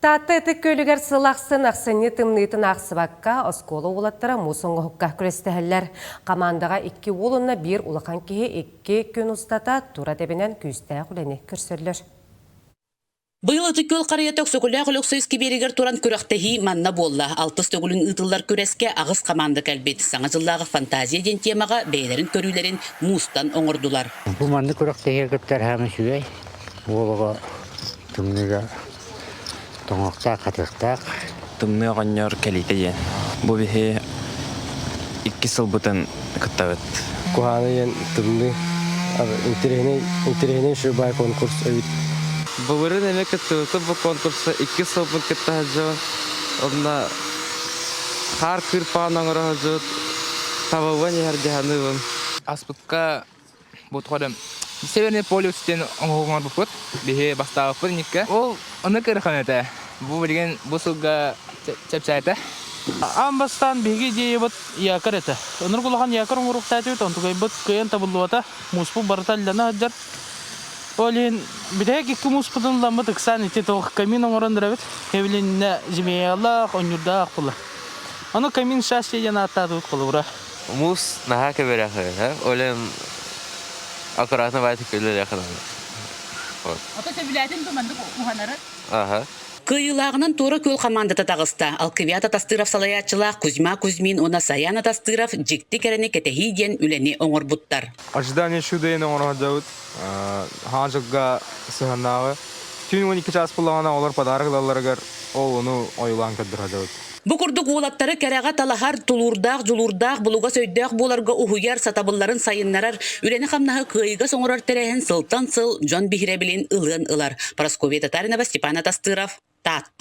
Таатта Ытык Күөлүгэр сыл ахсын ахсынньы тымныытын аахсыбакка, оскуола уолаттара муус оҥоһукка күрэстэһэллэр. Хамаандаҕа икки уол уонна биир улахан киһи икки күн устата тура тэбинэн күүстээх үлэни көрсөллөр. Быйыл Ытык Күөл харыйата Өксөкүлээх Өлөксөй искибиэригэр туран күрэхтэһии манна буолла. Алтыс төгүлүн ыытыллар күрэскэ аҕыс хамаанда кэлбит. Саҥа дьыллааҕы фантазия диэн темаҕа бэйэлэрин көрүүлэрин муустан оҥордулар. Бу маннык күрэхтэһиигэ кыттар хаама үчүгэй. Уол оҕо тымныыга тоҥуохтаах, хатыахтаах. Тымныы оҕонньор кэлиитэ диэн. Бу биһи икки сылбытын кыттабыт. Куһааны диэн тымныы интэриэһинэй интэриэһинэй шибай конкурс эбит. Былырыын эмиэ кыттыбытым бу конкурса икки сылбын кытта сылдьабын. Онно хаар кыырпаҕын оҥоро сылдьыбыт табыллан иһэр дьаһаныыбын. Аспытка Бу тухары Северный полюс диэн оҥоһук оҥорбуппут. Биһи бастаабыппыт инникке. Ол ону кырхан этэ. Бу билигин бу сылга чэпчээтэ. Аан бастаан биһиги идеябыт якорь этэ. Ынырык улахан якорь оҥоруохтаатыбыт, онтукайбыт кыайан табыллыбата, мууспут барыта аллана сылдьар. Ол иһин бүтэһик икки мууспутун ыламмыт ыксаан ити туох камин оҥорон эрэбит. Эбилиннэ змеялаах, онньурдаах була. Ону камин счастья диэн ааттаатыбыт холобура. Муус наһаа көбөрөхө, олен аккуратно баайтык үлэлиэхэ Вот. Ото сөбүлээтин ду маннык уһанары? Аха. Кыайыылааҕынан Туора Күөл хамаандата таҕыста. Алквиад Атастыров салайааччылаах Кузьма Кузьмин уонна Саян Атастыров дьикти кэрэни кэтэһии диэн үлэни оҥорбуттар. Ожидание чуда диэн оҥоро сылдьабыт. Хаан дьылга сыһыаннааҕы. Түүн 12 чаас буллаҕына олор подарок ылалларыгар ол ону ойуулаан көрдөрө сылдьабыт. Бу курдук уолаттары кэрэҕэ талаһар, тулуурдаах, дьулуурдаах, булугас өйдөөх буоларга уһуйар, сатабылларын сайыннарар, үлэни-хамнаһы кыайыгас оҥорор тэрээһин сылтан сыл дьон биһирэбилин ылыан ылар. Прасковья Татаринова, Степан Атастыров, Таатта.